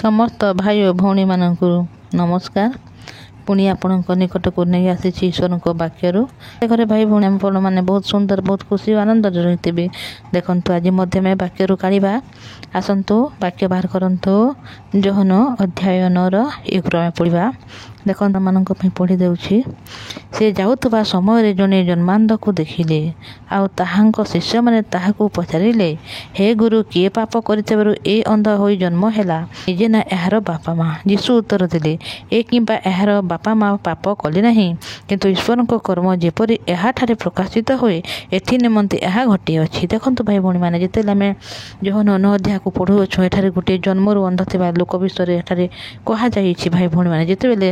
ସମସ୍ତ ଭାଇ ଓ ଭଉଣୀମାନଙ୍କୁ ନମସ୍କାର। ପୁଣି ଆପଣଙ୍କ ନିକଟକୁ ନେଇ ଆସିଛି ଈଶ୍ୱରଙ୍କ ବାକ୍ୟରୁ। ଘରେ ଭାଇ ଭଉଣୀ ଆପଣମାନେ ବହୁତ ସୁନ୍ଦର, ବହୁତ ଖୁସି ଓ ଆନନ୍ଦରେ ରହିଥିବେ। ଦେଖନ୍ତୁ, ଆଜି ମଧ୍ୟ ଆମେ ବାକ୍ୟରୁ କାଢ଼ିବା। ଆସନ୍ତୁ, ବାକ୍ୟ ବାହାର କରନ୍ତୁ। ଯୋହନ ଅଧ୍ୟାୟ 9ର 1ରୁ ଆମେ ପଢ଼ିବା। ଦେଖନ୍ତୁ, ମାନଙ୍କ ପାଇଁ ପଢ଼ି ଦେଉଛି। ସେ ଯାଉଥିବା ସମୟରେ ଜଣେ ଜନ୍ମାନ୍ଧକୁ ଦେଖିଲେ, ଆଉ ତାହାଙ୍କ ଶିଷ୍ୟମାନେ ତାହାକୁ ପଚାରିଲେ, "ହେ ଗୁରୁ, କିଏ ପାପ କରିଥିବାରୁ ଏ ଅନ୍ଧ ହୋଇ ଜନ୍ମ ହେଲା, ନିଜେ ନା ଏହାର ବାପା ମା?" ଯୀଶୁ ଉତ୍ତର ଦେଲେ, "ଏ କିମ୍ବା ଏହାର ବାପା ମା ପାପ କଲେ ନାହିଁ, କିନ୍ତୁ ଈଶ୍ୱରଙ୍କ କର୍ମ ଯେପରି ଏହାଠାରେ ପ୍ରକାଶିତ ହୁଏ, ଏଥି ନିମନ୍ତେ ଏହା ଘଟିଅଛି।" ଦେଖନ୍ତୁ ଭାଇ ଭଉଣୀମାନେ, ଯେତେବେଳେ ଆମେ ଯୋହନ 9 ଅଧ୍ୟାୟକୁ ପଢ଼ୁଅଛୁ, ଏଠାରେ ଗୋଟିଏ ଜନ୍ମରୁ ଅନ୍ଧ ଥିବା ଲୋକ ବିଷୟରେ ଏଠାରେ କୁହାଯାଇଛି। ଭାଇ ଭଉଣୀମାନେ, ଯେତେବେଳେ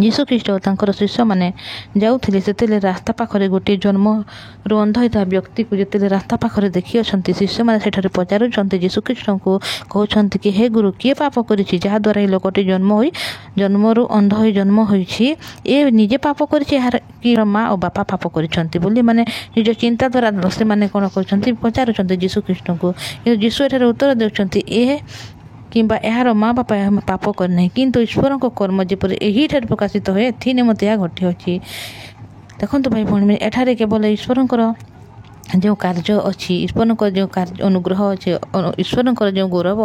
ଯୀଶୁଖ୍ରୀଷ୍ଟ ଓ ତାଙ୍କର ଶିଷ୍ୟମାନେ ଯାଉଥିଲେ, ସେତେବେଳେ ରାସ୍ତା ପାଖରେ ଗୋଟିଏ ଜନ୍ମରୁ ଅନ୍ଧ ହୋଇଥିବା ବ୍ୟକ୍ତିକୁ ଯେତେବେଳେ ରାସ୍ତା ପାଖରେ ଦେଖିଅଛନ୍ତି, ଶିଷ୍ୟମାନେ ସେଠାରେ ପଚାରୁଛନ୍ତି ଯୀଶୁଖ୍ରୀଷ୍ଟଙ୍କୁ, କହୁଛନ୍ତି କି, "ହେ ଗୁରୁ, କିଏ ପାପ କରିଛି, ଯାହାଦ୍ୱାରା ଏହି ଲୋକଟି ଜନ୍ମରୁ ଅନ୍ଧ ହୋଇ ଜନ୍ମ ହୋଇଛି? ଏ ନିଜେ ପାପ କରିଛି, ଏହାର କି ମା ଓ ବାପା ପାପ କରିଛନ୍ତି?" ବୋଲି ମାନେ ନିଜ ଚିନ୍ତା ଦ୍ୱାରା ସେମାନେ କ'ଣ କରୁଛନ୍ତି, ପଚାରୁଛନ୍ତି ଯୀଶୁଖ୍ରୀଷ୍ଟଙ୍କୁ। କିନ୍ତୁ ଯୀଶୁ ଏଠାରେ ଉତ୍ତର ଦେଉଛନ୍ତି, ଏ କିମ୍ବା ଏହାର ମା ବାପା ପାପ କରିନାହିଁ, କିନ୍ତୁ ଈଶ୍ୱରଙ୍କ କର୍ମ ଯେପରି ଏହିଠାରେ ପ୍ରକାଶିତ ହୁଏ, ଏଥି ନିମନ୍ତେ ଏହା ଘଟିଅଛି। ଦେଖନ୍ତୁ ଭାଇ ଭଉଣୀ, ଏଠାରେ କେବଳ ଈଶ୍ୱରଙ୍କର ଯେଉଁ କାର୍ଯ୍ୟ ଅଛି, ଈଶ୍ୱରଙ୍କର ଯେଉଁ କାର୍ଯ୍ୟ ଅନୁଗ୍ରହ ଅଛି, ଈଶ୍ୱରଙ୍କର ଯେଉଁ ଗୌରବ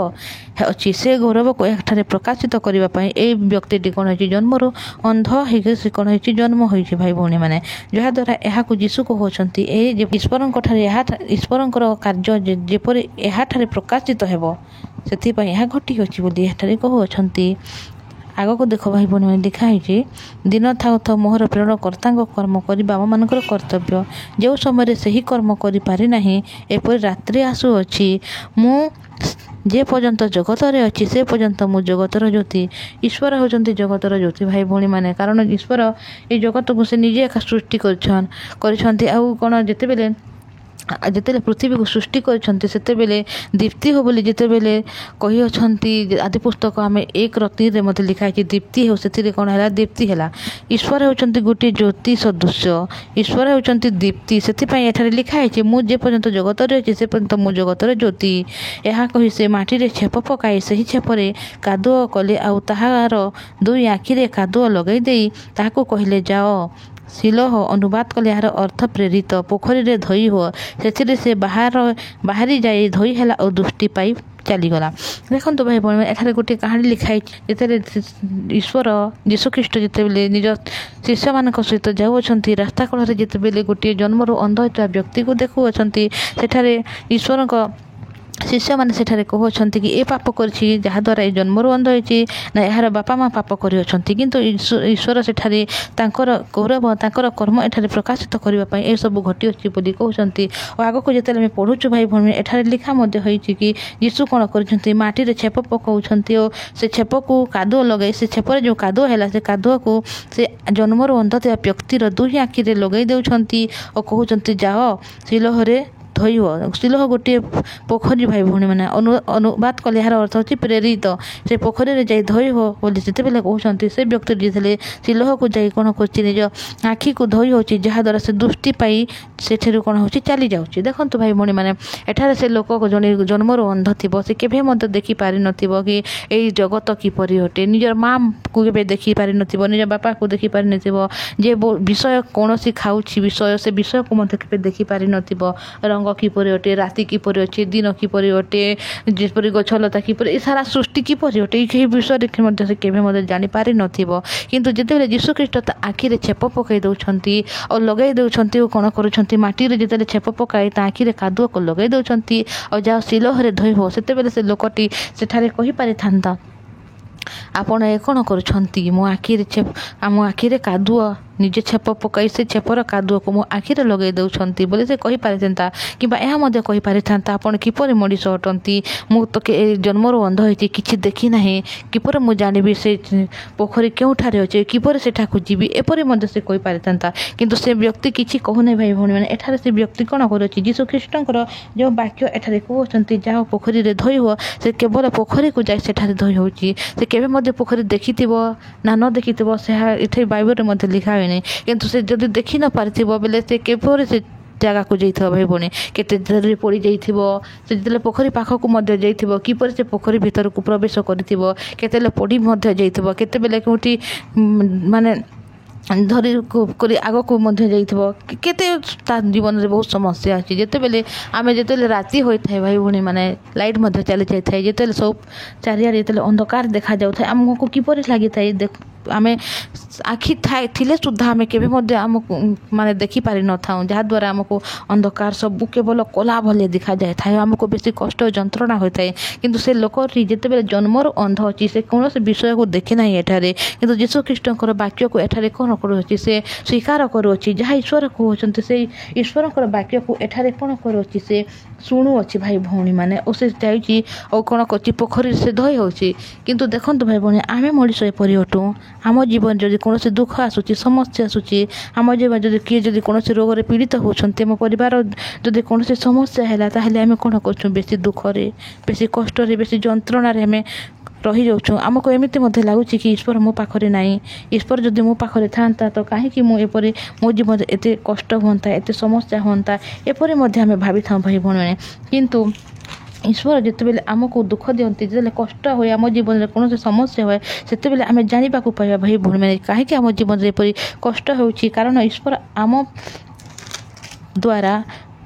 ଅଛି, ସେ ଗୌରବକୁ ଏଠାରେ ପ୍ରକାଶିତ କରିବା ପାଇଁ ଏଇ ବ୍ୟକ୍ତିଟି କ'ଣ ହେଇଛି, ଜନ୍ମରୁ ଅନ୍ଧ ହେଇକି ସେ କ'ଣ ହେଇଛି, ଜନ୍ମ ହୋଇଛି ଭାଇ ଭଉଣୀମାନେ। ଯାହାଦ୍ୱାରା ଏହାକୁ ଯୀଶୁ କହୁଛନ୍ତି, ଏ ଯେ ଈଶ୍ୱରଙ୍କ ଠାରେ ଏହା ଈଶ୍ୱରଙ୍କର କାର୍ଯ୍ୟ ଯେପରି ଏହାଠାରେ ପ୍ରକାଶିତ ହେବ, ସେଥିପାଇଁ ଏହା ଘଟିଅଛି ବୋଲି ଏଠାରେ କହୁଅଛନ୍ତି। ଆଗକୁ ଦେଖ ଭାଇ ଭଉଣୀମାନେ, ଲେଖା ହେଇଛି, ଦିନ ଥାଉ ଥାଉ ମୋହର ପ୍ରେରଣକର୍ତ୍ତାଙ୍କ କର୍ମ କରିବା ଆମମାନଙ୍କର କର୍ତ୍ତବ୍ୟ। ଯେଉଁ ସମୟରେ ସେହି କର୍ମ କରିପାରି ନାହିଁ, ଏପରି ରାତ୍ରି ଆସୁଅଛି। ମୁଁ ଯେ ପର୍ଯ୍ୟନ୍ତ ଜଗତରେ ଅଛି, ସେ ପର୍ଯ୍ୟନ୍ତ ମୁଁ ଜଗତର ଜ୍ୟୋତି। ଈଶ୍ୱର ହେଉଛନ୍ତି ଜଗତର ଜ୍ୟୋତି ଭାଇ ଭଉଣୀମାନେ, କାରଣ ଈଶ୍ୱର ଏଇ ଜଗତକୁ ସେ ନିଜେ ଏକା ସୃଷ୍ଟି କରିଛନ୍ତି। ଆଉ କ'ଣ, ଯେତେବେଳେ ପୃଥିବୀକୁ ସୃଷ୍ଟି କରିଛନ୍ତି, ସେତେବେଳେ ଦୀପ୍ତି ହଉ ବୋଲି ଯେତେବେଳେ କହିଅଛନ୍ତି, ଆଦି ପୁସ୍ତକ ଆମେ 1:3ରେ ମଧ୍ୟ ଲେଖା ହେଇଛି, "ଦୀପ୍ତି ହେଉ।" ସେଥିରେ କ'ଣ ହେଲା? ଦୀପ୍ତି ହେଲା। ଈଶ୍ୱର ହେଉଛନ୍ତି ଗୋଟିଏ ଜ୍ୟୋତି ସଦୃଶ୍ୟ। ଈଶ୍ୱର ହେଉଛନ୍ତି ଦୀପ୍ତି। ସେଥିପାଇଁ ଏଠାରେ ଲେଖା ହେଇଛି, ମୁଁ ଯେ ପର୍ଯ୍ୟନ୍ତ ଜଗତରେ ଅଛି, ସେ ପର୍ଯ୍ୟନ୍ତ ମୁଁ ଜଗତର ଜ୍ୟୋତି। ଏହା କହି ସେ ମାଟିରେ ଛେପ ପକାଇ ସେହି ଛେପରେ କାଦୁଅ କଲେ, ଆଉ ତାହାର ଦୁଇ ଆଖିରେ କାଦୁଅ ଲଗାଇ ଦେଇ ତାହାକୁ କହିଲେ, "ଯାଅ, ଶିଲୋହ," ଅନୁବାଦ କଲେ ଏହାର ଅର୍ଥ ପ୍ରେରିତ, "ପୋଖରୀରେ ଧୋଇ ହୁଅ।" ସେଥିରେ ସେ ବାହାରି ଯାଇ ଧୋଇ ହେଲା ଓ ଦୃଷ୍ଟି ପାଇ ଚାଲିଗଲା। ଦେଖନ୍ତୁ ଭାଇ ଭଉଣୀ, ଏଠାରେ ଗୋଟିଏ କାହାଣୀ ଲେଖା ହେଇଛି। ଯେତେବେଳେ ଈଶ୍ୱର ଯୀଶୁଖ୍ରୀଷ୍ଟ ଯେତେବେଳେ ନିଜ ଶିଷ୍ୟମାନଙ୍କ ସହିତ ଯାଉଅଛନ୍ତି, ରାସ୍ତା କଡ଼ରେ ଯେତେବେଳେ ଗୋଟିଏ ଜନ୍ମରୁ ଅନ୍ଧ ହୋଇଥିବା ବ୍ୟକ୍ତିକୁ ଦେଖୁଅଛନ୍ତି, ସେଠାରେ ଈଶ୍ୱରଙ୍କ ଶିଷ୍ୟମାନେ ସେଠାରେ କହୁଅଛନ୍ତି କି, ଏ ପାପ କରିଛି ଯାହାଦ୍ୱାରା ଏ ଜନ୍ମରୁ ଅନ୍ଧ ହେଇଛି, ନା ଏହାର ବାପା ମା ପାପ କରିଅଛନ୍ତି? କିନ୍ତୁ ଈଶ୍ୱର ସେଠାରେ ତାଙ୍କର ଗୌରବ, ତାଙ୍କର କର୍ମ ଏଠାରେ ପ୍ରକାଶିତ କରିବା ପାଇଁ ଏସବୁ ଘଟିଅଛି ବୋଲି କହୁଛନ୍ତି। ଓ ଆଗକୁ ଯେତେବେଳେ ଆମେ ପଢ଼ୁଛୁ ଭାଇ ଭଉଣୀ, ଏଠାରେ ଲେଖା ମଧ୍ୟ ହେଇଛି କି ଯୀଶୁ କ'ଣ କରିଛନ୍ତି, ମାଟିରେ ଛେପ ପକାଉଛନ୍ତି ଓ ସେ ଛେପକୁ କାଦୁଅ ଲଗାଇ, ସେ ଛେପରେ ଯେଉଁ କାଦୁଅ ହେଲା, ସେ କାଦୁଅକୁ ସେ ଜନ୍ମରୁ ଅନ୍ଧ ଥିବା ବ୍ୟକ୍ତିର ଦୁଇ ଆଖିରେ ଲଗାଇ ଦେଉଛନ୍ତି ଓ କହୁଛନ୍ତି, "ଯାଅ, ଶିଲୋହରେ ଧୋଇ ହୁଅ।" ଶିଲୋହ ଗୋଟିଏ ପୋଖରୀ ଭାଇ ଭଉଣୀମାନେ। ଅନୁବାଦ କଲେ ଏହାର ଅର୍ଥ ହେଉଛି ପ୍ରେରିତ। ସେ ପୋଖରୀରେ ଯାଇ ଧୋଇ ହୁଅ ବୋଲି ଯେତେବେଳେ କହୁଛନ୍ତି, ସେ ବ୍ୟକ୍ତି ଯେତେବେଳେ ଶିଲୋହକୁ ଯାଇ କ'ଣ କରୁଛି, ନିଜ ଆଖିକୁ ଧୋଇ ହେଉଛି, ଯାହାଦ୍ୱାରା ସେ ଦୃଷ୍ଟି ପାଇ ସେଠାରୁ କ'ଣ ହେଉଛି, ଚାଲି ଯାଉଛି। ଦେଖନ୍ତୁ ଭାଇ ଭଉଣୀମାନେ, ଏଠାରେ ସେ ଲୋକ ଜଣେ ଜନ୍ମରୁ ଅନ୍ଧ ଥିବ, ସେ କେବେ ମଧ୍ୟ ଦେଖିପାରିନଥିବ କି ଏଇ ଜଗତ କିପରି ଅଟେ। ନିଜର ମାଆକୁ କେବେ ଦେଖିପାରିନଥିବ, ନିଜ ବାପାକୁ ଦେଖିପାରିନଥିବ। ଯେ ବିଷୟ କୌଣସି ଖାଉଛି ବିଷୟ, ସେ ବିଷୟକୁ ମଧ୍ୟ କେବେ ଦେଖିପାରିନଥିବ। ରଙ୍ଗ କିପରି ଅଟେ, ରାତି କିପରି ଅଛି, ଦିନ କିପରି ଅଟେ, ଯେପରି ଗଛଲତା କିପରି, ଏ ସାରା ସୃଷ୍ଟି କିପରି ଅଟେ, ଏହି ବିଷୟରେ ମଧ୍ୟ ସେ କେବେ ମଧ୍ୟ ଜାଣିପାରିନଥିବ। କିନ୍ତୁ ଯେତେବେଳେ ଯୀଶୁଖ୍ରୀଷ୍ଟ ତା ଆଖିରେ ଛେପ ପକାଇ ଦେଉଛନ୍ତି ଆଉ ଲଗାଇ ଦେଉଛନ୍ତି ଓ କ'ଣ କରୁଛନ୍ତି, ମାଟିରେ ଯେତେବେଳେ ଛେପ ପକାଇ ତା ଆଖିରେ କାଦୁଅକୁ ଲଗାଇ ଦେଉଛନ୍ତି ଆଉ ଯାଅ, ଶିଲୋହରେ ଧୋଇ ହୁଅ, ସେତେବେଳେ ସେ ଲୋକଟି ସେଠାରେ କହିପାରିଥାନ୍ତା, "ଆପଣ ଏ କ'ଣ କରୁଛନ୍ତି? ଆମ ଆଖିରେ କାଦୁଅ, ନିଜେ ଛେପ ପକାଇ ସେ ଛେପର କାଦୁଅକୁ ମୋ ଆଖିରେ ଲଗାଇ ଦେଉଛନ୍ତି" ବୋଲି ସେ କହିପାରିଥାନ୍ତା। କିମ୍ବା ଏହା ମଧ୍ୟ କହିପାରିଥାନ୍ତା, "ଆପଣ କିପରି ମଣିଷ ଅଟନ୍ତି? ମୁଁ ତ ଜନ୍ମରୁ ଅନ୍ଧ ହେଇଛି, କିଛି ଦେଖି ନାହିଁ। କିପରି ମୁଁ ଜାଣିବି ସେ ପୋଖରୀ କେଉଁଠାରେ ଅଛି? କିପରି ସେଠାକୁ ଯିବି?" ଏପରି ମଧ୍ୟ ସେ କହିପାରିଥାନ୍ତା। କିନ୍ତୁ ସେ ବ୍ୟକ୍ତି କିଛି କହୁନାହିଁ। ଭାଇ ଭଉଣୀମାନେ, ଏଠାରେ ସେ ବ୍ୟକ୍ତି କ'ଣ କରୁଛି? ଯୀଶୁ ଖ୍ରୀଷ୍ଟଙ୍କର ଯେଉଁ ବାକ୍ୟ ଏଠାରେ କହୁଛନ୍ତି, "ଯାଅ, ପୋଖରୀରେ ଧୋଇ ହୁଅ", ସେ କେବଳ ପୋଖରୀକୁ ଯାଇ ସେଠାରେ ଧୋଇ ହେଉଛି। ସେ କେବେ ମଧ୍ୟ ପୋଖରୀ ଦେଖିଥିବ ନା ନ ଦେଖିଥିବ, ସେ ଏଠି ବାଇବଲରେ ମଧ୍ୟ ଲେଖା ହୋଇନାହିଁ। କିନ୍ତୁ ସେ ଯଦି ଦେଖି ନ ପାରିଥିବ ବେଲେ ସେ କିପରି ସେ ଜାଗାକୁ ଯାଇଥିବ ଭାଇ ଭଉଣୀ, କେତେ ଧରି ପଡ଼ିଯାଇଥିବ। ସେ ଯେତେବେଳେ ପୋଖରୀ ପାଖକୁ ମଧ୍ୟ ଯାଇଥିବ, କିପରି ସେ ପୋଖରୀ ଭିତରକୁ ପ୍ରବେଶ କରିଥିବ, କେତେବେଳେ ପଡ଼ି ମଧ୍ୟ ଯାଇଥିବ, କେତେବେଳେ କେଉଁଠି ମାନେ ଧରି କରି ଆଗକୁ ମଧ୍ୟ ଯାଇଥିବ, କେତେ ତା ଜୀବନରେ ବହୁତ ସମସ୍ୟା ଅଛି। ଯେତେବେଳେ ଆମେ ଯେତେବେଳେ ରାତି ହୋଇଥାଏ ଭାଇ ଭଉଣୀମାନେ, ଲାଇଟ୍ ମଧ୍ୟ ଚାଲି ଯାଇଥାଏ, ଯେତେବେଳେ ସବୁ ଚାରିଆଡ଼େ ଯେତେବେଳେ ଅନ୍ଧକାର ଦେଖାଯାଉଥାଏ, ଆମକୁ କିପରି ଲାଗିଥାଏ? ଆମେ ଆଖି ଥାଏ ଥିଲେ ସୁଦ୍ଧା ଆମେ କେବେ ମଧ୍ୟ ଆମକୁ ମାନେ ଦେଖିପାରିନଥାଉଁ, ଯାହାଦ୍ୱାରା ଆମକୁ ଅନ୍ଧକାର ସବୁ କେବଳ କଲା ଭଳି ଦେଖାଯାଇଥାଏ, ଆମକୁ ବେଶୀ କଷ୍ଟ ଯନ୍ତ୍ରଣା ହୋଇଥାଏ। କିନ୍ତୁ ସେ ଲୋକଟି ଯେତେବେଳେ ଜନ୍ମରୁ ଅନ୍ଧ ଅଛି, ସେ କୌଣସି ବିଷୟକୁ ଦେଖେ ନାହିଁ ଏଠାରେ। କିନ୍ତୁ ଯୀଶୁଖ୍ରୀଷ୍ଟଙ୍କର ବାକ୍ୟକୁ ଏଠାରେ କ'ଣ କରୁଅଛି? ସେ ସ୍ୱୀକାର କରୁଅଛି। ଯାହା ଈଶ୍ୱର କହୁଛନ୍ତି, ସେଇ ଈଶ୍ୱରଙ୍କର ବାକ୍ୟକୁ ଏଠାରେ କ'ଣ କରୁଅଛି? ସେ ଶୁଣୁଅଛି ଭାଇ ଭଉଣୀମାନେ। ଓ ସେ ଯାଉଛି ଆଉ କ'ଣ କରୁଛି? ପୋଖରୀରେ ସେ ଧୋଇ ହେଉଛି। କିନ୍ତୁ ଦେଖନ୍ତୁ ଭାଇ ଭଉଣୀ, ଆମେ ମଣିଷ ଏପରି ଅଟୁ। ଆମ ଜୀବନ ଯଦି କୌଣସି ଦୁଃଖ ଆସୁଛି, ସମସ୍ୟା ଆସୁଛି, ଆମ ଜୀବନ ଯଦି କିଏ ଯଦି କୌଣସି ରୋଗରେ ପୀଡ଼ିତ ହେଉଛନ୍ତି, ଆମ ପରିବାର ଯଦି କୌଣସି ସମସ୍ୟା ହେଲା, ତାହେଲେ ଆମେ କ'ଣ କରୁଛୁ? ବେଶୀ ଦୁଃଖରେ, ବେଶୀ କଷ୍ଟରେ, ବେଶୀ ଯନ୍ତ୍ରଣାରେ ଆମେ ରହିଯାଉଛୁ। ଆମକୁ ଏମିତି ମଧ୍ୟ ଲାଗୁଛି କି ଈଶ୍ୱର ମୋ ପାଖରେ ନାହିଁ। ଈଶ୍ୱର ଯଦି ମୋ ପାଖରେ ଥାନ୍ତା ତ କାହିଁକି ମୁଁ ଏପରି ମୋ ଜୀବନରେ ଏତେ କଷ୍ଟ ହୁଅନ୍ତା, ଏତେ ସମସ୍ୟା ହୁଅନ୍ତା, ଏପରି ମଧ୍ୟ ଆମେ ଭାବିଥାଉ ଭାଇ ଭଉଣୀମାନେ। କିନ୍ତୁ ଈଶ୍ୱର ଯେତେବେଳେ ଆମକୁ ଦୁଃଖ ଦିଅନ୍ତି, ଯେତେବେଳେ କଷ୍ଟ ହୁଏ, ଆମ ଜୀବନରେ କୌଣସି ସମସ୍ୟା ହୁଏ, ସେତେବେଳେ ଆମେ ଜାଣିବାକୁ ପାଇବା ଭାଇ ଭଉଣୀମାନେ, କାହିଁକି ଆମ ଜୀବନରେ ଏପରି କଷ୍ଟ ହେଉଛି। କାରଣ ଈଶ୍ୱର ଆମ ଦ୍ୱାରା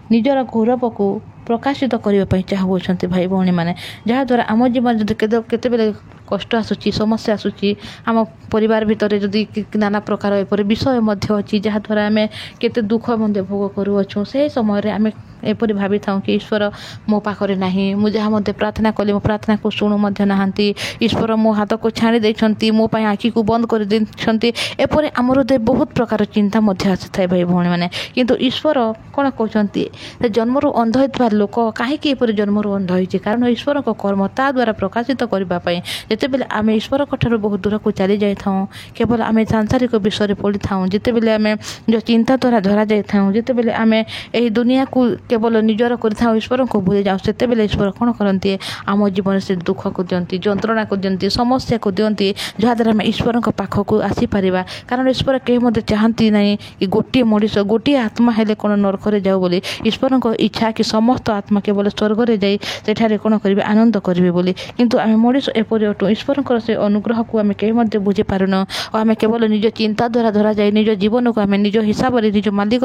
ନିଜର ଗୌରବକୁ ପ୍ରକାଶିତ କରିବା ପାଇଁ ଚାହୁଁଅଛନ୍ତି ଭାଇ ଭଉଣୀମାନେ। ଯାହାଦ୍ୱାରା ଆମ ଜୀବନରେ ଯଦି କେତେବେଳେ କଷ୍ଟ ଆସୁଛି, ସମସ୍ୟା ଆସୁଛି, ଆମ ପରିବାର ଭିତରେ ଯଦି ନାନା ପ୍ରକାର ଏପରି ବିଷୟ ମଧ୍ୟ ଅଛି, ଯାହାଦ୍ୱାରା ଆମେ କେତେ ଦୁଃଖ ମଧ୍ୟ ଭୋଗ କରୁଅଛୁ, ସେହି ସମୟରେ ଆମେ ଏପରି ଭାବିଥାଉ କି ଈଶ୍ୱର ମୋ ପାଖରେ ନାହିଁ, ମୁଁ ଯାହା ମଧ୍ୟ ପ୍ରାର୍ଥନା କଲି ମୋ ପ୍ରାର୍ଥନାକୁ ଶୁଣୁ ମଧ୍ୟ ନାହାନ୍ତି, ଈଶ୍ୱର ମୋ ହାତକୁ ଛାଣି ଦେଇଛନ୍ତି, ମୋ ପାଇଁ ଆଖିକୁ ବନ୍ଦ କରିଦେଇଛନ୍ତି। ଏପରି ଆମର ବହୁତ ପ୍ରକାର ଚିନ୍ତା ମଧ୍ୟ ଆସିଥାଏ ଭାଇ ଭଉଣୀମାନେ। କିନ୍ତୁ ଈଶ୍ୱର କ'ଣ କହୁଛନ୍ତି? ସେ ଜନ୍ମରୁ ଅନ୍ଧ ହେଇଥିବା ଲୋକ କାହିଁକି ଏପରି ଜନ୍ମରୁ ଅନ୍ଧ ହେଇଛି? କାରଣ ଈଶ୍ୱରଙ୍କ କର୍ମ ତା ଦ୍ୱାରା ପ୍ରକାଶିତ କରିବା ପାଇଁ। ଯେତେବେଳେ ଆମେ ଈଶ୍ୱରଙ୍କ ଠାରୁ ବହୁତ ଦୂରକୁ ଚାଲି ଯାଇଥାଉଁ, କେବଳ ଆମେ ସାଂସାରିକ ବିଷୟରେ ପଡ଼ିଥାଉଁ, ଯେତେବେଳେ ଆମେ ନିଜ ଚିନ୍ତା ଦ୍ୱାରା ଧରାଯାଇଥାଉଁ, ଯେତେବେଳେ ଆମେ ଏହି ଦୁନିଆକୁ କେବଳ ନିଜର କରିଥାଉ, ଈଶ୍ୱରଙ୍କୁ ଭୁଲି ଯାଉ, ସେତେବେଳେ ଈଶ୍ୱର କ'ଣ କରନ୍ତି? ଆମ ଜୀବନରେ ସେ ଦୁଃଖକୁ ଦିଅନ୍ତି, ଯନ୍ତ୍ରଣାକୁ ଦିଅନ୍ତି, ସମସ୍ୟାକୁ ଦିଅନ୍ତି, ଯାହାଦ୍ୱାରା ଆମେ ଈଶ୍ୱରଙ୍କ ପାଖକୁ ଆସିପାରିବା। କାରଣ ଈଶ୍ୱର କେହି ମଧ୍ୟ ଚାହାନ୍ତି ନାହିଁ କି ଗୋଟିଏ ମଣିଷ, ଗୋଟିଏ ଆତ୍ମା ହେଲେ କ'ଣ ନରକରେ ଯାଉ ବୋଲି। ଈଶ୍ୱରଙ୍କ ଇଚ୍ଛା କି ସମସ୍ତ ଆତ୍ମା କେବଳ ସ୍ୱର୍ଗରେ ଯାଇ ସେଠାରେ କ'ଣ କରିବେ? ଆନନ୍ଦ କରିବେ ବୋଲି। କିନ୍ତୁ ଆମେ ମଣିଷ ଏପରି ଅଟୁ, ଈଶ୍ୱରଙ୍କର ସେ ଅନୁଗ୍ରହକୁ ଆମେ କେହି ମଧ୍ୟ ବୁଝିପାରୁନୁ। ଆଉ ଆମେ କେବଳ ନିଜ ଚିନ୍ତା ଦ୍ୱାରା ଧରାଯାଇ ନିଜ ଜୀବନକୁ ଆମେ ନିଜ ହିସାବରେ ନିଜ ମାଲିକ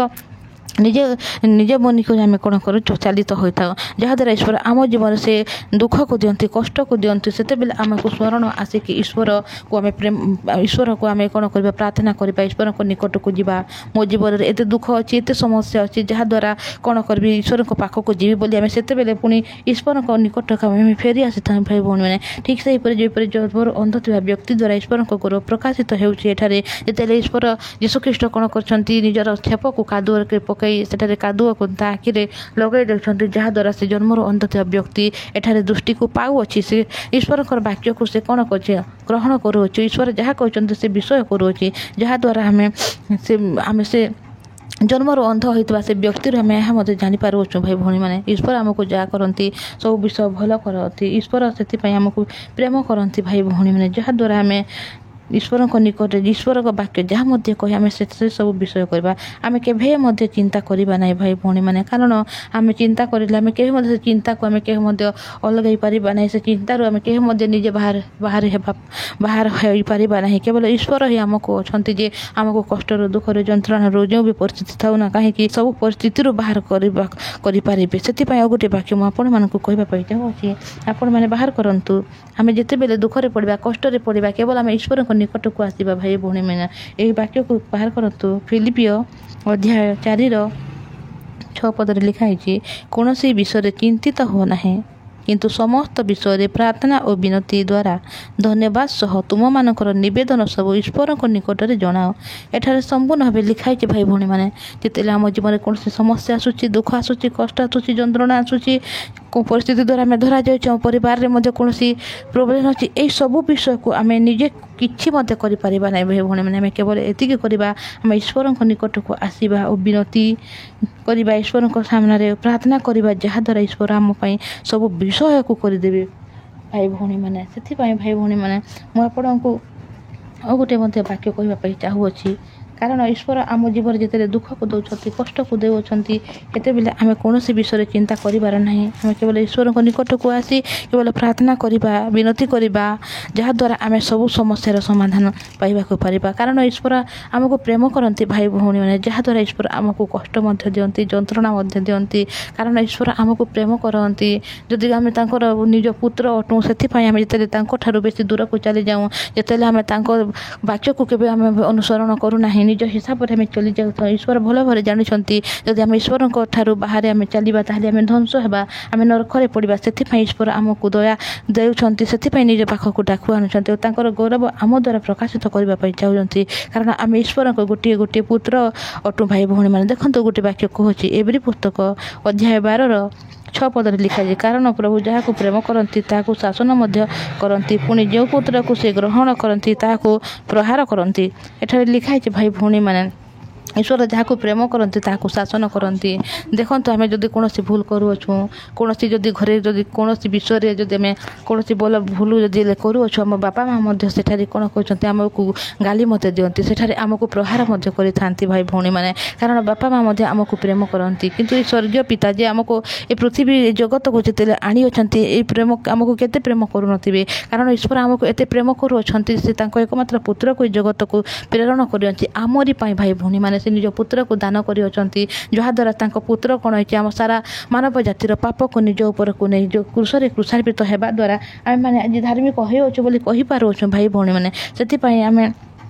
ନିଜେ ନିଜ ମନିକୁ ଆମେ କ'ଣ କରୁ? ଚାଲିତ ହୋଇଥାଉ, ଯାହାଦ୍ୱାରା ଈଶ୍ୱର ଆମ ଜୀବନରେ ସେ ଦୁଃଖକୁ ଦିଅନ୍ତି, କଷ୍ଟକୁ ଦିଅନ୍ତି। ସେତେବେଳେ ଆମକୁ ସ୍ମରଣ ଆସିକି ଈଶ୍ୱରକୁ ଆମେ ପ୍ରେମ, ଈଶ୍ୱରକୁ ଆମେ କ'ଣ କରିବା? ପ୍ରାର୍ଥନା କରିବା, ଈଶ୍ୱରଙ୍କ ନିକଟକୁ ଯିବା। ମୋ ଜୀବନରେ ଏତେ ଦୁଃଖ ଅଛି, ଏତେ ସମସ୍ୟା ଅଛି, ଯାହାଦ୍ୱାରା କ'ଣ କରିବି? ଈଶ୍ୱରଙ୍କ ପାଖକୁ ଯିବି ବୋଲି ଆମେ ସେତେବେଳେ ପୁଣି ଈଶ୍ୱରଙ୍କ ନିକଟକୁ ଆମେ ଫେରି ଆସିଥାଉ ଭାଇ ଭଉଣୀମାନେ। ଠିକ୍ ସେହିପରି ଯେପରି ଜନ୍ମରୁ ଅନ୍ଧ ଥିବା ବ୍ୟକ୍ତି ଦ୍ୱାରା ଈଶ୍ୱରଙ୍କ ଗୌରବ ପ୍ରକାଶିତ ହେଉଛି ଏଠାରେ, ଯେତେବେଳେ ଈଶ୍ୱର ଯୀଶୁଖ୍ରୀଷ୍ଟ କ'ଣ କରିଛନ୍ତି? ନିଜର ଛେପକୁ କାଦୁଅରେ ପକାଇ ସେଠାରେ କାଦୁଅକୁ ତା ଆଖିରେ ଲଗାଇ ଦେଉଛନ୍ତି, ଯାହାଦ୍ୱାରା ସେ ଜନ୍ମରୁ ଅନ୍ଧ ଥିବା ବ୍ୟକ୍ତି ଏଠାରେ ଦୃଷ୍ଟିକୁ ପାଉଅଛି। ସେ ଈଶ୍ୱରଙ୍କର ବାକ୍ୟକୁ ସେ କ'ଣ କରୁଛି? ଗ୍ରହଣ କରୁଅଛି। ଈଶ୍ୱର ଯାହା କହୁଛନ୍ତି ସେ ବିଷୟ କରୁଅଛି, ଯାହାଦ୍ୱାରା ଆମେ ସେ ଜନ୍ମରୁ ଅନ୍ଧ ହୋଇଥିବା ସେ ବ୍ୟକ୍ତିରୁ ଆମେ ଏହା ମଧ୍ୟ ଜାଣିପାରୁଅଛୁ ଭାଇ ଭଉଣୀମାନେ। ଈଶ୍ୱର ଆମକୁ ଯାହା କରନ୍ତି ସବୁ ବିଷୟ ଭଲ କରନ୍ତି। ଈଶ୍ୱର ସେଥିପାଇଁ ଆମକୁ ପ୍ରେମ କରନ୍ତି ଭାଇ ଭଉଣୀମାନେ, ଯାହାଦ୍ୱାରା ଆମେ ଈଶ୍ୱରଙ୍କ ନିକଟରେ ଈଶ୍ୱରଙ୍କ ବାକ୍ୟ ଯାହା ମଧ୍ୟ କହି ଆମେ ସେଥିରେ ସବୁ ବିଷୟ କରିବା। ଆମେ କେବେ ମଧ୍ୟ ଚିନ୍ତା କରିବା ନାହିଁ ଭାଇ ଭଉଣୀମାନେ। କାରଣ ଆମେ ଚିନ୍ତା କରିଲେ ଆମେ କେବେ ମଧ୍ୟ ସେ ଚିନ୍ତାକୁ ଆମେ କେବେ ମଧ୍ୟ ଅଲଗାଇ ପାରିବା ନାହିଁ। ସେ ଚିନ୍ତାରୁ ଆମେ କେବେ ମଧ୍ୟ ନିଜେ ବାହାରେ ହେବା ବାହାର ହୋଇପାରିବା ନାହିଁ। କେବଳ ଈଶ୍ୱର ହିଁ ଆମକୁ ଅଛନ୍ତି ଯେ ଆମକୁ କଷ୍ଟରୁ, ଦୁଃଖରୁ, ଯନ୍ତ୍ରଣାରୁ, ଯେଉଁ ବି ପରିସ୍ଥିତି ଥାଉ ନା କାହିଁକି, ସବୁ ପରିସ୍ଥିତିରୁ ବାହାର କରିବା କରିପାରିବେ। ସେଥିପାଇଁ ଆଉ ଗୋଟିଏ ବାକ୍ୟ ମୁଁ ଆପଣମାନଙ୍କୁ କହିବା ପାଇଁ ଚାହୁଁଅଛି, ଆପଣମାନେ ବାହାର କରନ୍ତୁ। ଆମେ ଯେତେବେଳେ ଦୁଃଖରେ ପଡ଼ିବା, କଷ୍ଟରେ ପଡ଼ିବା, କେବଳ ଆମେ ଈଶ୍ୱରଙ୍କ ନିକଟକୁ ଆସିବା ଭାଇ ଭଉଣୀମାନେ। ଏହି ବାକ୍ୟକୁ ବାହାର କରନ୍ତୁ। ଫିଲିପିଓ ଅଧ୍ୟାୟ 4ର 6 ପଦରେ ଲେଖା ହେଇଛି, କୌଣସି ବିଷୟରେ ଚିନ୍ତିତ ହୁଅ ନାହିଁ, କିନ୍ତୁ ସମସ୍ତ ବିଷୟରେ ପ୍ରାର୍ଥନା ଓ ବିନତି ଦ୍ୱାରା ଧନ୍ୟବାଦ ସହ ତୁମମାନଙ୍କର ନିବେଦନ ସବୁ ଈଶ୍ୱରଙ୍କ ନିକଟରେ ଜଣାଅ। ଏଠାରେ ସମ୍ପୂର୍ଣ୍ଣ ଭାବେ ଲେଖା ହେଇଛି ଭାଇ ଭଉଣୀମାନେ, ଯେତେବେଳେ ଆମ ଜୀବନରେ କୌଣସି ସମସ୍ୟା ଆସୁଛି, ଦୁଃଖ ଆସୁଛି, କଷ୍ଟ ଆସୁଛି, ଯନ୍ତ୍ରଣା ଆସୁଛି, କେଉଁ ପରିସ୍ଥିତି ଦ୍ୱାରା ଆମେ ଧରାଯାଉଛୁ, ଆମ ପରିବାରରେ ମଧ୍ୟ କୌଣସି ପ୍ରୋବ୍ଲେମ୍ ଅଛି, ଏଇସବୁ ବିଷୟକୁ ଆମେ ନିଜେ କିଛି ମଧ୍ୟ କରିପାରିବା ନାହିଁ ଭାଇ ଭଉଣୀମାନେ। ଆମେ କେବଳ ଏତିକି କରିବା, ଆମେ ଈଶ୍ୱରଙ୍କ ନିକଟକୁ ଆସିବା ଓ ବିନତି କରିବା, ଈଶ୍ୱରଙ୍କ ସାମ୍ନାରେ ପ୍ରାର୍ଥନା କରିବା, ଯାହାଦ୍ୱାରା ଈଶ୍ୱର ଆମ ପାଇଁ ସବୁ ବିଷୟକୁ କରିଦେବେ ଭାଇ ଭଉଣୀମାନେ। ସେଥିପାଇଁ ଭାଇ ଭଉଣୀମାନେ, ମୁଁ ଆପଣଙ୍କୁ ଆଉ ଗୋଟେ ମଧ୍ୟ ବାକ୍ୟ କହିବା ପାଇଁ ଚାହୁଁଅଛି। କାରଣ ଈଶ୍ୱର ଆମ ଜୀବନରେ ଯେତେବେଳେ ଦୁଃଖକୁ ଦେଉଛନ୍ତି, କଷ୍ଟକୁ ଦେଉଛନ୍ତି, ସେତେବେଳେ ଆମେ କୌଣସି ବିଷୟରେ ଚିନ୍ତା କରିବାର ନାହିଁ। ଆମେ କେବଳ ଈଶ୍ୱରଙ୍କ ନିକଟକୁ ଆସି କେବଳ ପ୍ରାର୍ଥନା କରିବା, ବିନତି କରିବା, ଯାହାଦ୍ୱାରା ଆମେ ସବୁ ସମସ୍ୟାର ସମାଧାନ ପାଇବାକୁ ପାରିବା। କାରଣ ଈଶ୍ୱର ଆମକୁ ପ୍ରେମ କରନ୍ତି ଭାଇ ଭଉଣୀମାନେ, ଯାହାଦ୍ୱାରା ଈଶ୍ୱର ଆମକୁ କଷ୍ଟ ମଧ୍ୟ ଦିଅନ୍ତି, ଯନ୍ତ୍ରଣା ମଧ୍ୟ ଦିଅନ୍ତି। କାରଣ ଈଶ୍ୱର ଆମକୁ ପ୍ରେମ କରନ୍ତି। ଯଦି ଆମେ ତାଙ୍କର ନିଜ ପୁତ୍ର ଅଟୁ, ସେଥିପାଇଁ ଆମେ ଯେତେବେଳେ ତାଙ୍କଠାରୁ ବେଶୀ ଦୂରକୁ ଚାଲିଯାଉଁ, ଯେତେବେଳେ ଆମେ ତାଙ୍କ ବାକ୍ୟକୁ କେବେ ଆମେ ଅନୁସରଣ କରୁନାହିଁ, ନିଜ ହିସାବରେ ଆମେ ଚଲି ଯାଉଥାଉ, ଈଶ୍ୱର ଭଲ ଭାବରେ ଜାଣିଛନ୍ତି ଯଦି ଆମେ ଈଶ୍ୱରଙ୍କ ଠାରୁ ବାହାରେ ଆମେ ଚାଲିବା, ତାହେଲେ ଆମେ ଧ୍ୱଂସ ହେବା, ଆମେ ନରକରେ ପଡ଼ିବା। ସେଥିପାଇଁ ଈଶ୍ୱର ଆମକୁ ଦୟା ଦେଉଛନ୍ତି, ସେଥିପାଇଁ ନିଜ ପାଖକୁ ଡାକୁ ଆଣୁଛନ୍ତି ଓ ତାଙ୍କର ଗୌରବ ଆମ ଦ୍ୱାରା ପ୍ରକାଶିତ କରିବା ପାଇଁ ଚାହୁଁଛନ୍ତି। କାରଣ ଆମେ ଈଶ୍ୱରଙ୍କ ଗୋଟିଏ ଗୋଟିଏ ପୁତ୍ର ଅଟୁ ଭାଇ ଭଉଣୀମାନେ। ଦେଖନ୍ତୁ, ଗୋଟିଏ ବାକ୍ୟ କହୁଛି, ଏବ୍ରୀ ପୁସ୍ତକ ଅଧ୍ୟାୟ 12ର 6 ପଦରେ ଲେଖାଯାଇଛି, କାରଣ ପ୍ରଭୁ ଯାହାକୁ ପ୍ରେମ କରନ୍ତି, ତାହାକୁ ଶାସନ ମଧ୍ୟ କରନ୍ତି, ପୁଣି ଯେଉଁ ପୁତ୍ରକୁ ସେ ଗ୍ରହଣ କରନ୍ତି, ତାହାକୁ ପ୍ରହାର କରନ୍ତି। ଏଠାରେ ଲେଖା ହେଇଛି ଭାଇ ଭଉଣୀମାନେ, ଈଶ୍ୱର ଯାହାକୁ ପ୍ରେମ କରନ୍ତି, ତାହାକୁ ଶାସନ କରନ୍ତି। ଦେଖନ୍ତୁ, ଆମେ ଯଦି କୌଣସି ଭୁଲ କରୁଅଛୁ, କୌଣସି ଯଦି ଘରେ ଯଦି କୌଣସି ବିଷୟରେ ଯଦି ଆମେ କୌଣସି ଭଲ ଭୁଲ ଯଦି କରୁଅଛୁ, ଆମ ବାପା ମା' ମଧ୍ୟ ସେଠାରେ କ'ଣ କହୁଛନ୍ତି? ଆମକୁ ଗାଲି ମଧ୍ୟ ଦିଅନ୍ତି, ସେଠାରେ ଆମକୁ ପ୍ରହାର ମଧ୍ୟ କରିଥାନ୍ତି ଭାଇ ଭଉଣୀମାନେ। କାରଣ ବାପା ମା' ମଧ୍ୟ ଆମକୁ ପ୍ରେମ କରନ୍ତି। କିନ୍ତୁ ଏ ସ୍ୱର୍ଗୀୟ ପିତା, ଯେ ଆମକୁ ଏ ପୃଥିବୀ ଜଗତକୁ ଯେତେବେଳେ ଆଣିଅଛନ୍ତି, ଏଇ ପ୍ରେମ ଆମକୁ କେତେ ପ୍ରେମ କରୁନଥିବେ? କାରଣ ଈଶ୍ୱର ଆମକୁ ଏତେ ପ୍ରେମ କରୁଅଛନ୍ତି, ସେ ତାଙ୍କ ଏକମାତ୍ର ପୁତ୍ରକୁ ଏ ଜଗତକୁ ପ୍ରେରଣ କରିଅନ୍ତି ଆମରି ପାଇଁ। ଭାଇ ଭଉଣୀମାନେ, ସେ ନିଜ ପୁତ୍ରକୁ ଦାନ କରିଅଛନ୍ତି, ଯାହାଦ୍ୱାରା ତାଙ୍କ ପୁତ୍ର କ'ଣ ହେଇଛି, ଆମ ସାରା ମାନବ ଜାତିର ପାପକୁ ନିଜ ଉପରକୁ ନେଇ ଯେଉଁ କ୍ରୁଶରେ କ୍ରୁଶାର୍ପିତ ହେବା ଦ୍ୱାରା ଆମେମାନେ ଆଜି ଧାର୍ମିକ ହୋଇଅଛୁ ବୋଲି କହିପାରୁଅଛୁ ଭାଇ ଭଉଣୀମାନେ। ସେଥିପାଇଁ ଆମେ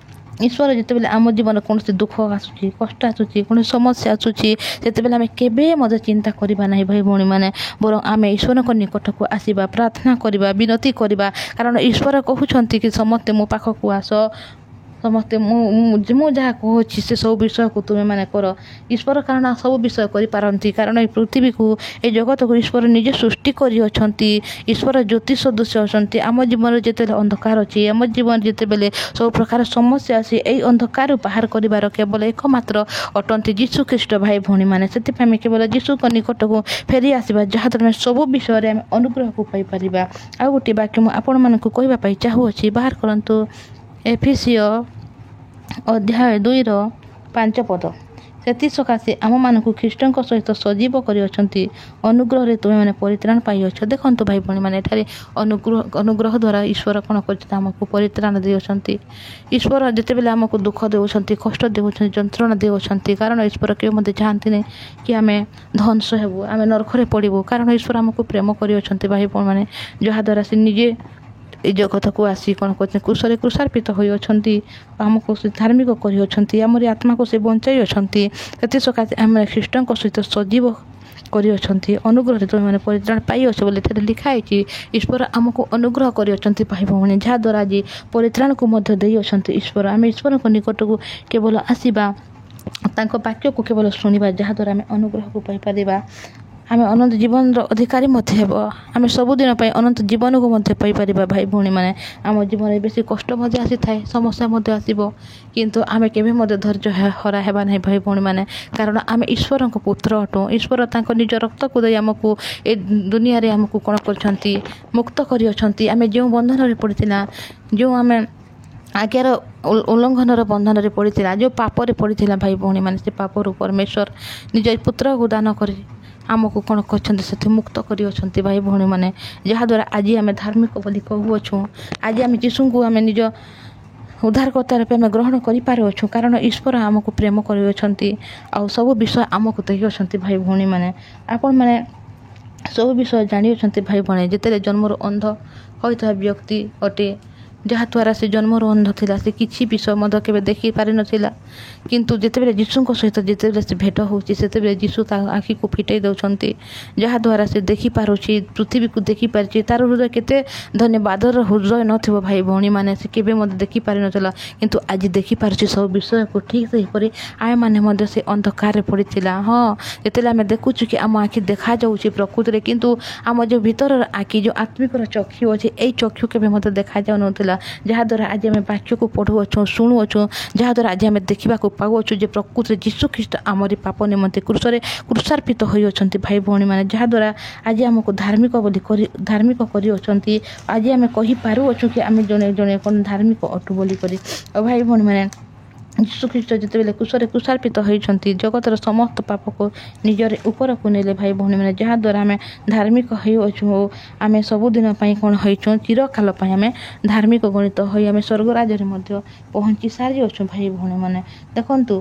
ଈଶ୍ୱର ଯେତେବେଳେ ଆମ ଜୀବନରେ କୌଣସି ଦୁଃଖ ଆସୁଛି, କଷ୍ଟ ଆସୁଛି, କୌଣସି ସମସ୍ୟା ଆସୁଛି, ସେତେବେଳେ ଆମେ କେବେ ମଧ୍ୟ ଚିନ୍ତା କରିବା ନାହିଁ ଭାଇ ଭଉଣୀମାନେ। ବରଂ ଆମେ ଈଶ୍ୱରଙ୍କ ନିକଟକୁ ଆସିବା, ପ୍ରାର୍ଥନା କରିବା, ବିନତି କରିବା। କାରଣ ଈଶ୍ୱର କହୁଛନ୍ତି କି ସମସ୍ତେ ମୋ ପାଖକୁ ଆସ, ସମସ୍ତେ ମୁଁ ମୁଁ ଯାହା କହୁଛି ସେ ସବୁ ବିଷୟକୁ ତୁମେମାନେ କର। ଈଶ୍ୱର କାରଣ ସବୁ ବିଷୟ କରିପାରନ୍ତି। କାରଣ ଏ ପୃଥିବୀକୁ, ଏ ଜଗତକୁ ଈଶ୍ୱର ନିଜେ ସୃଷ୍ଟି କରିଅଛନ୍ତି। ଈଶ୍ୱର ଜ୍ୟୋତି ସଦୃଶ ଅଛନ୍ତି। ଆମ ଜୀବନରେ ଯେତେବେଳେ ଅନ୍ଧକାର ଅଛି, ଆମ ଜୀବନରେ ଯେତେବେଳେ ସବୁ ପ୍ରକାର ସମସ୍ୟା ଅଛି, ଏଇ ଅନ୍ଧକାରରୁ ବାହାର କରିବାର କେବଳ ଏକମାତ୍ର ଅଟନ୍ତି ଯୀଶୁ ଖ୍ରୀଷ୍ଟ ଭାଇ ଭଉଣୀମାନେ। ସେଥିପାଇଁ ଆମେ କେବଳ ଯୀଶୁଙ୍କ ନିକଟକୁ ଫେରି ଆସିବା, ଯାହାଦ୍ୱାରା ଆମେ ସବୁ ବିଷୟରେ ଆମେ ଅନୁଗ୍ରହକୁ ପାଇପାରିବା। ଆଉ ଗୋଟିଏ ବାକ୍ୟ ମୁଁ ଆପଣମାନଙ୍କୁ କହିବା ପାଇଁ ଚାହୁଁଅଛି। ବାହାର କରନ୍ତୁ ଏଫିସୀୟ ଅଧ୍ୟାୟ 2ର 5 ପଦ। ସେଥି ସକାଶେ ଆମମାନଙ୍କୁ ଖ୍ରୀଷ୍ଟଙ୍କ ସହିତ ସଜୀବ କରିଅଛନ୍ତି, ଅନୁଗ୍ରହରେ ତୁମେମାନେ ପରିତ୍ରାଣ ପାଇଅଛ। ଦେଖନ୍ତୁ ଭାଇ ଭଉଣୀମାନେ, ଏଠାରେ ଅନୁଗ୍ରହ ଦ୍ୱାରା ଈଶ୍ୱର କ'ଣ କରିଛନ୍ତି? ଆମକୁ ପରିତ୍ରାଣ ଦେଇଅଛନ୍ତି। ଈଶ୍ୱର ଯେତେବେଳେ ଆମକୁ ଦୁଃଖ ଦେଉଛନ୍ତି, କଷ୍ଟ ଦେଉଛନ୍ତି, ଯନ୍ତ୍ରଣା ଦେଉଛନ୍ତି, କାରଣ ଈଶ୍ୱର କେବେ ମଧ୍ୟ ଚାହାନ୍ତିନି କି ଆମେ ଧ୍ୱଂସ ହେବୁ, ଆମେ ନରକରେ ପଡ଼ିବୁ। କାରଣ ଈଶ୍ୱର ଆମକୁ ପ୍ରେମ କରିଅଛନ୍ତି ଭାଇ ଭଉଣୀମାନେ, ଯାହାଦ୍ୱାରା ସେ ନିଜେ ଏ ଜଗତକୁ ଆସି କ'ଣ କରିଛନ୍ତି? କ୍ରୁଶରେ କ୍ରୁଶାର୍ପିତ ହୋଇଅଛନ୍ତି, ଆମକୁ ସେ ଧାର୍ମିକ କରିଅଛନ୍ତି, ଆମରି ଆତ୍ମାକୁ ସେ ବଞ୍ଚାଇ ଅଛନ୍ତି। ସେଥି ସକାଶେ ଆମେ ଖ୍ରୀଷ୍ଟଙ୍କ ସହିତ ସଜୀବ କରିଅଛନ୍ତି, ଅନୁଗ୍ରହରେ ତୁମେମାନେ ପରିତ୍ରାଣ ପାଇଅଛ ବୋଲି ଏଠାରେ ଲେଖା ହେଇଛି। ଈଶ୍ୱର ଆମକୁ ଅନୁଗ୍ରହ କରିଅଛନ୍ତି ଭାଇ ଭଉଣୀ, ଯାହାଦ୍ୱାରା ଆଜି ପରିତ୍ରାଣକୁ ମଧ୍ୟ ଦେଇଅଛନ୍ତି ଈଶ୍ୱର। ଆମେ ଈଶ୍ୱରଙ୍କ ନିକଟକୁ କେବଳ ଆସିବା, ତାଙ୍କ ବାକ୍ୟକୁ କେବଳ ଶୁଣିବା, ଯାହାଦ୍ୱାରା ଆମେ ଅନୁଗ୍ରହକୁ ପାଇପାରିବା। ଆମେ ଅନନ୍ତ ଜୀବନର ଅଧିକାରୀ ମଧ୍ୟ ହେବ। ଆମେ ସବୁଦିନ ପାଇଁ ଅନନ୍ତ ଜୀବନକୁ ମଧ୍ୟ ପାଇପାରିବା ଭାଇ ଭଉଣୀମାନେ। ଆମ ଜୀବନରେ ବେଶୀ କଷ୍ଟ ମଧ୍ୟ ଆସିଥାଏ, ସମସ୍ୟା ମଧ୍ୟ ଆସିବ, କିନ୍ତୁ ଆମେ କେବେ ମଧ୍ୟ ଧୈର୍ଯ୍ୟ ହରା ହେବା ନାହିଁ ଭାଇ ଭଉଣୀମାନେ। କାରଣ ଆମେ ଈଶ୍ୱରଙ୍କ ପୁତ୍ର ଅଟୁ। ଈଶ୍ୱର ତାଙ୍କ ନିଜ ରକ୍ତକୁ ଦେଇ ଆମକୁ ଏ ଦୁନିଆରେ ଆମକୁ କ'ଣ କରିଛନ୍ତି? ମୁକ୍ତ କରିଅଛନ୍ତି। ଆମେ ଯେଉଁ ବନ୍ଧନରେ ପଡ଼ିଥିଲା, ଯେଉଁ ଆମେ ଆଜ୍ଞାର ଉଲ୍ଲଙ୍ଘନର ବନ୍ଧନରେ ପଡ଼ିଥିଲା, ଯେଉଁ ପାପରେ ପଡ଼ିଥିଲା ଭାଇ ଭଉଣୀମାନେ, ସେ ପାପରୁ ପରମେଶ୍ୱର ନିଜ ପୁତ୍ରକୁ ଦାନ କରି ଆମକୁ କ'ଣ କରିଛନ୍ତି? ସେଥି ମୁକ୍ତ କରିଅଛନ୍ତି ଭାଇ ଭଉଣୀମାନେ, ଯାହାଦ୍ୱାରା ଆଜି ଆମେ ଧାର୍ମିକ ବୋଲି କହୁଅଛୁ। ଆଜି ଆମେ ଯୀଶୁଙ୍କୁ ଆମେ ନିଜ ଉଦ୍ଧାରକର୍ତ୍ତା ରୂପେ ଆମେ ଗ୍ରହଣ କରିପାରୁଅଛୁ। କାରଣ ଈଶ୍ୱର ଆମକୁ ପ୍ରେମ କରିଅଛନ୍ତି ଆଉ ସବୁ ବିଷୟ ଆମକୁ ଦେଇଅଛନ୍ତି। ଭାଇ ଭଉଣୀମାନେ, ଆପଣମାନେ ସବୁ ବିଷୟ ଜାଣିଅଛନ୍ତି ଭାଇ ଭଉଣୀ। ଯେତେବେଳେ ଜନ୍ମରୁ ଅନ୍ଧ ହୋଇଥିବା ବ୍ୟକ୍ତି ଅଟେ, ଯାହାଦ୍ୱାରା ସେ ଜନ୍ମରୁ ଅନ୍ଧ ଥିଲା, ସେ କିଛି ବିଷୟ ମଧ୍ୟ କେବେ ଦେଖିପାରିନଥିଲା। କିନ୍ତୁ ଯେତେବେଳେ ଯୀଶୁଙ୍କ ସହିତ ଯେତେବେଳେ ସେ ଭେଟ ହେଉଛି, ସେତେବେଳେ ଯୀଶୁ ତା ଆଖିକୁ ଫିଟେଇ ଦେଉଛନ୍ତି, ଯାହାଦ୍ୱାରା ସେ ଦେଖିପାରୁଛି, ପୃଥିବୀକୁ ଦେଖିପାରିଛି। ତାର ହୃଦୟ କେତେ ଧନ୍ୟବାଦର ହୃଦୟ ନଥିବ ଭାଇ ଭଉଣୀମାନେ? ସେ କେବେ ମଧ୍ୟ ଦେଖିପାରିନଥିଲା, କିନ୍ତୁ ଆଜି ଦେଖିପାରୁଛି ସବୁ ବିଷୟକୁ। ଠିକ୍ ସେହିପରି ଆମେମାନେ ମଧ୍ୟ ସେ ଅନ୍ଧକାରରେ ପଡ଼ିଥିଲା। ହଁ, ଯେତେବେଳେ ଆମେ ଦେଖୁଛୁ କି ଆମ ଆଖି ଦେଖାଯାଉଛି ପ୍ରକୃତିରେ, କିନ୍ତୁ ଆମ ଯେଉଁ ଭିତରର ଆଖି, ଯେଉଁ ଆତ୍ମିକର ଚକ୍ଷୁ ଅଛି, ଏଇ ଚକ୍ଷୁ କେବେ ମଧ୍ୟ ଦେଖାଯାଉନଥିଲା। ଯାହାଦ୍ୱାରା ଆଜି ଆମେ ବାକ୍ୟକୁ ପଢ଼ୁଅଛୁ, ଶୁଣୁଅଛୁ, ଯାହାଦ୍ୱାରା ଆଜି ଆମେ ଦେଖିବାକୁ ପାଉଅଛୁ ଯେ ପ୍ରକୃତିରେ ଯୀଶୁ ଖ୍ରୀଷ୍ଟ ଆମରି ପାପ ନିମନ୍ତେ କ୍ରୁଶରେ କ୍ରୁଶାର୍ପିତ ହୋଇଅଛନ୍ତି ଭାଇ ଭଉଣୀମାନେ, ଯାହାଦ୍ୱାରା ଆଜି ଆମକୁ ଧାର୍ମିକ ବୋଲି କରି ଧାର୍ମିକ କରିଅଛନ୍ତି। ଆଜି ଆମେ କହିପାରୁଅଛୁ କି ଆମେ ଜଣେ ଜଣେ କ'ଣ ଧାର୍ମିକ ଅଟୁ ବୋଲି କରି। ଆଉ ଭାଇ ଭଉଣୀମାନେ, ଯୀଶୁଖ୍ରୀଷ୍ଟ ଯେତେବେଳେ କ୍ରୁଶରେ କ୍ରୁଶାର୍ପିତ ହୋଇଛନ୍ତି, ଜଗତର ସମସ୍ତ ପାପକୁ ନିଜର ଉପରକୁ ନେଲେ ଭାଇ ଭଉଣୀମାନେ, ଯାହାଦ୍ୱାରା ଆମେ ଧାର୍ମିକ ହୋଇଅଛୁ ଓ ଆମେ ସବୁଦିନ ପାଇଁ କ'ଣ ହୋଇଛୁ? ଚିରକାଳ ପାଇଁ ଆମେ ଧାର୍ମିକ ଗଣିତ ହୋଇ ଆମେ ସ୍ୱର୍ଗ ରାଜ୍ୟରେ ମଧ୍ୟ ପହଞ୍ଚି ସାରିଅଛୁ ଭାଇ ଭଉଣୀମାନେ। ଦେଖନ୍ତୁ,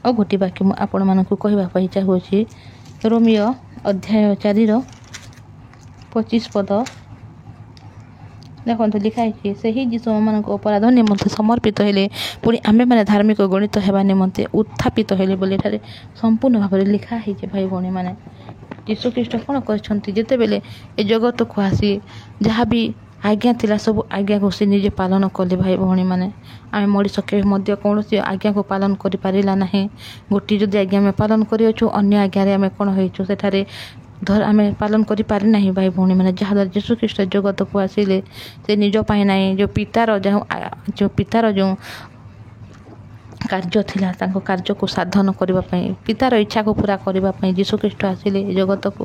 ଆଉ ଗୋଟିଏ ବାକ୍ୟ ମୁଁ ଆପଣମାନଙ୍କୁ କହିବା ପାଇଁ ଚାହୁଁଅଛି। ରୋମୀୟ ଅଧ୍ୟାୟ 4ର 25 ପଦ ଦେଖନ୍ତୁ, ଲେଖା ହେଇଛି, ସେହି ଯୀଶୁ ଆମମାନଙ୍କ ଅପରାଧ ନିମନ୍ତେ ସମର୍ପିତ ହେଲେ, ପୁଣି ଆମେମାନେ ଧାର୍ମିକ ଗଣିତ ହେବା ନିମନ୍ତେ ଉତ୍ଥାପିତ ହେଲେ ବୋଲି ଏଠାରେ ସମ୍ପୂର୍ଣ୍ଣ ଭାବରେ ଲେଖା ହେଇଛି। ଭାଇ ଭଉଣୀମାନେ, ଯୀଶୁଖ୍ରୀଷ୍ଟ କ'ଣ କରିଛନ୍ତି? ଯେତେବେଳେ ଏ ଜଗତକୁ ଆସି ଯାହା ବି ଆଜ୍ଞା ଥିଲା, ସବୁ ଆଜ୍ଞାକୁ ସେ ନିଜେ ପାଳନ କଲେ। ଭାଇ ଭଉଣୀମାନେ, ଆମେ ମଣିଷ କେବେ ମଧ୍ୟ କୌଣସି ଆଜ୍ଞାକୁ ପାଳନ କରିପାରିଲା ନାହିଁ। ଗୋଟିଏ ଯଦି ଆଜ୍ଞା ଆମେ ପାଳନ କରିଅଛୁ, ଅନ୍ୟ ଆଜ୍ଞାରେ ଆମେ କ'ଣ ହେଇଛୁ? ସେଠାରେ ଧର ଆମେ ପାଳନ କରିପାରିନାହିଁ ଭାଇ ଭଉଣୀମାନେ। ଯାହାଦ୍ୱାରା ଯୀଶୁଖ୍ରୀଷ୍ଟ ଜଗତକୁ ଆସିଲେ, ସେ ନିଜ ପାଇଁ ନାହିଁ, ଯେଉଁ ପିତାର ଯେଉଁ କାର୍ଯ୍ୟ ଥିଲା, ତାଙ୍କ କାର୍ଯ୍ୟକୁ ସାଧନ କରିବା ପାଇଁ, ପିତାର ଇଚ୍ଛାକୁ ପୁରା କରିବା ପାଇଁ ଯୀଶୁଖ୍ରୀଷ୍ଟ ଆସିଲେ ଏ ଜଗତକୁ।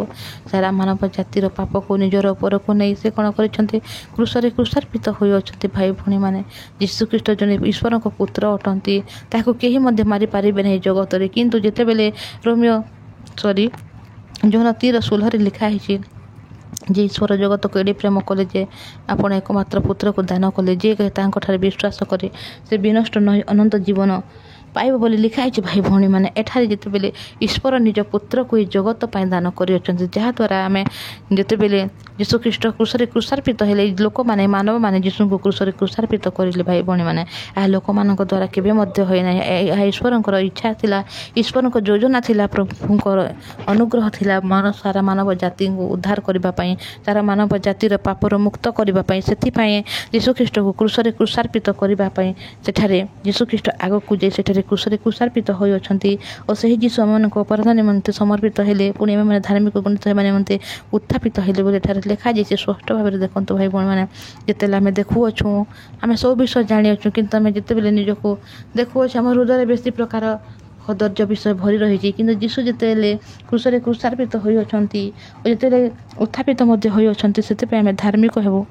ସାରା ମାନବ ଜାତିର ପାପକୁ ନିଜର ଉପରକୁ ନେଇ ସେ କ'ଣ କରିଛନ୍ତି? କ୍ରୁଶରେ କ୍ରୁଶାର୍ପିତ ହୋଇଅଛନ୍ତି। ଭାଇ ଭଉଣୀମାନେ, ଯୀଶୁଖ୍ରୀଷ୍ଟ ଜଣେ ଈଶ୍ୱରଙ୍କ ପୁତ୍ର ଅଟନ୍ତି, ତାହାକୁ କେହି ମଧ୍ୟ ମାରିପାରିବେ ନାହିଁ ଜଗତରେ। କିନ୍ତୁ ଯେତେବେଳେ ରୋମୀୟ, ସରି, ଯୋହନ 3:16ରେ ଲେଖା ହେଇଛି ଯେ ଈଶ୍ୱର ଜଗତକୁ ଏଡ଼େ ପ୍ରେମ କଲେ ଯେ ଆପଣ ଏକମାତ୍ର ପୁତ୍ରକୁ ଦାନ କଲେ, ଯେ ତାଙ୍କଠାରେ ବିଶ୍ୱାସ କରେ ସେ ବିନଷ୍ଟ ନ ହୋଇ ଅନନ୍ତ ଜୀବନ ପାଇବ ବୋଲି ଲେଖା ହେଇଛି। ଭାଇ ଭଉଣୀମାନେ, ଏଠାରେ ଯେତେବେଳେ ଈଶ୍ୱର ନିଜ ପୁତ୍ରକୁ ଏହି ଜଗତ ପାଇଁ ଦାନ କରିଅଛନ୍ତି, ଯାହାଦ୍ୱାରା ଆମେ ଯେତେବେଳେ ଯୀଶୁଖ୍ରୀଷ୍ଟ କ୍ରୁଶରେ କ୍ରୁଶାର୍ପିତ ହେଲେ, ଲୋକମାନେ, ମାନବମାନେ ଯୀଶୁଙ୍କୁ କ୍ରୁଶରେ କ୍ରୁଶାର୍ପିତ କରିଲେ। ଭାଇ ଭଉଣୀମାନେ, ଏହା ଲୋକମାନଙ୍କ ଦ୍ୱାରା କେବେ ମଧ୍ୟ ହୋଇନାହିଁ। ଏହା ଈଶ୍ୱରଙ୍କର ଇଚ୍ଛା ଥିଲା, ଈଶ୍ୱରଙ୍କ ଯୋଜନା ଥିଲା, ପ୍ରଭୁଙ୍କର ଅନୁଗ୍ରହ ଥିଲା ସାରା ମାନବ ଜାତିଙ୍କୁ ଉଦ୍ଧାର କରିବା ପାଇଁ, ସାରା ମାନବ ଜାତିର ପାପରୁ ମୁକ୍ତ କରିବା ପାଇଁ। ସେଥିପାଇଁ ଯୀଶୁଖ୍ରୀଷ୍ଟକୁ କ୍ରୁଶରେ କ୍ରୁଶାର୍ପିତ କରିବା ପାଇଁ ସେଠାରେ ଯୀଶୁଖ୍ରୀଷ୍ଟ ଆଗକୁ ଯାଇ ସେଠାରେ କ୍ରୁଶରେ କ୍ରୁଶାର୍ପିତ ହୋଇଅଛନ୍ତି ଓ ସେହି ଯୀଶୁ ଆମମାନଙ୍କ ଅପରାଧ ନିମନ୍ତେ ସମର୍ପିତ ହେଲେ, ପୁଣି ଆମେମାନେ ଧାର୍ମିକ ଗଣିତ ହେବା ନିମନ୍ତେ ଉତ୍ଥାପିତ ହେଲେ ବୋଲି ଏଠାରେ ଲେଖାଯାଇଛି ସ୍ପଷ୍ଟ ଭାବରେ। ଦେଖନ୍ତୁ ଭାଇ ଭଉଣୀମାନେ, ଯେତେବେଳେ ଆମେ ଦେଖୁଅଛୁ, ଆମେ ସବୁ ବିଷୟ ଜାଣିଅଛୁ, କିନ୍ତୁ ଆମେ ଯେତେବେଳେ ନିଜକୁ ଦେଖୁଅଛୁ, ଆମ ହୃଦୟରେ ବେଶୀ ପ୍ରକାର କଦର୍ଯ୍ୟ ବିଷୟ ଭରି ରହିଛି। କିନ୍ତୁ ଯୀଶୁ ଯେତେବେଳେ କ୍ରୁଶରେ କ୍ରୁଶାର୍ପିତ ହୋଇଅଛନ୍ତି ଓ ଯେତେବେଳେ ଉତ୍ଥାପିତ ମଧ୍ୟ ହୋଇଅଛନ୍ତି, ସେଥିପାଇଁ ଆମେ ଧାର୍ମିକ ହେବୁ